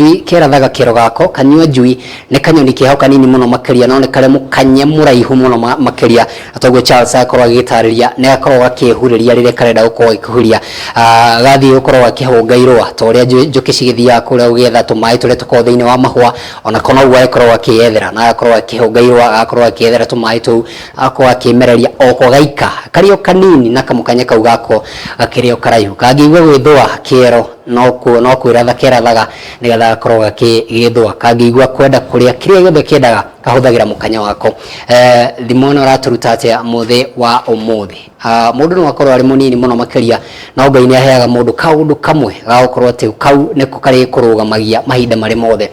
Njui kerathaga kero gako. Kanyua njui nĩ kanyoni keho kanini mũno makĩria, no nĩ karĩ mũkanye mũraihu mũno makĩria. Na toguo Charles akorwo agĩgĩtarĩria, nĩ gakoragwo gakĩhurĩria rĩrĩa karenda gũkorwo gagĩkũhuria. Gathiĩ gũkorwo gakĩhũnga irũa ta ũrĩa njũkĩ cigĩthiaga kũrĩa gũgĩetha tũmaĩ tũrĩa tũkoragwo thĩinĩ wa mahũa, onako noguo agĩkoragwo akĩyethera, na agakorwo akĩhũnga irũa, agakorwo akĩyethera tũmaĩ tũu, agakorwo akĩmereria oko gaika karĩ o kanini, na kamũkanye kau gako gakĩrĩ o karaihu. Kangĩigua gwĩthũa kĩero, no kwĩratha kerathaga nĩgetha gakorwo gakĩgĩthũa. Kangĩigua kwenda kũrĩa, kĩrĩa gĩothe kĩendaga kahũthagĩra mũkanya wako. Thimo ĩno ĩratũruta atĩa mũthĩ wa ũmũthĩ? Mũndũ no akorwo arĩ mũnini mũno makĩria, no Ngai nĩ aheaga mũndũ kaũndũ kamwe ga gũkorwo atĩ kau nĩko karĩkũrũgamagia mahinda marĩ mothe.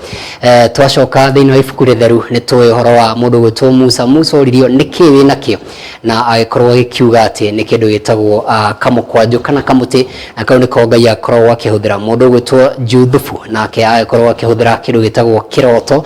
Twacoka thĩinĩ wa ibuku rĩtheru, nĩ tũĩ ũhoro wa mũndũ gwĩtwo Musa. Musa oririo nĩkĩ wĩnakĩo, na agĩkorwo agĩkiuga atĩ nĩ kĩndũ gĩtagwo kamũkwanjũ kana kamũtĩ, na kau nĩko Ngai akoragwo akĩhũthĩra. Mũndũ ũgwĩtwo Juthubu nake agĩkorwo akĩhũthĩra kĩndũ gĩtagwo kĩroto,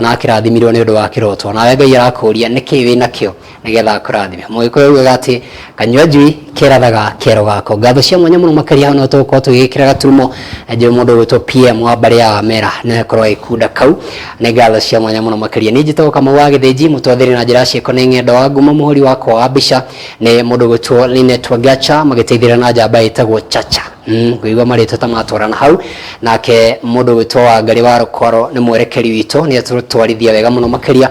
na akĩrathimirwo nĩ ũndũ wa kĩroto. Nawe Ngai arakũria nĩkĩ wĩnakĩo nĩgetha akũrathime. Mũgĩkũyũ augaga atĩ kanyua njui kerathaga kero gako. Ngatho cia mwanya mũno makĩria, hau no tũgũkorwo tũgĩgĩkĩra gaturumo. Njũĩ mũndũ ũgwĩtwo PM wa mbarĩ ya Wamera nĩ akorwo agĩkunda kau. Nĩ ngatho cia mwanya mũno makĩria. Niĩ njĩtagwo Kamau wa Gĩthĩnji, mũtwathĩri na njĩra ya ciĩko nĩ ng'endo wa ngumo. Mũhũri wakwa wa mbica nĩ mũndũ ũgwĩtwo Linet Wagacha, magĩteithĩrĩria na njamba ĩtagwo Chacha. Ngũigua marĩtwa ta matwarana hau. Nake mũndũ ũgwĩtwo Wangarĩ wa Rũkwaro nĩ mwerekeri witũ, nĩ atũtwarithia wega mũno makĩria.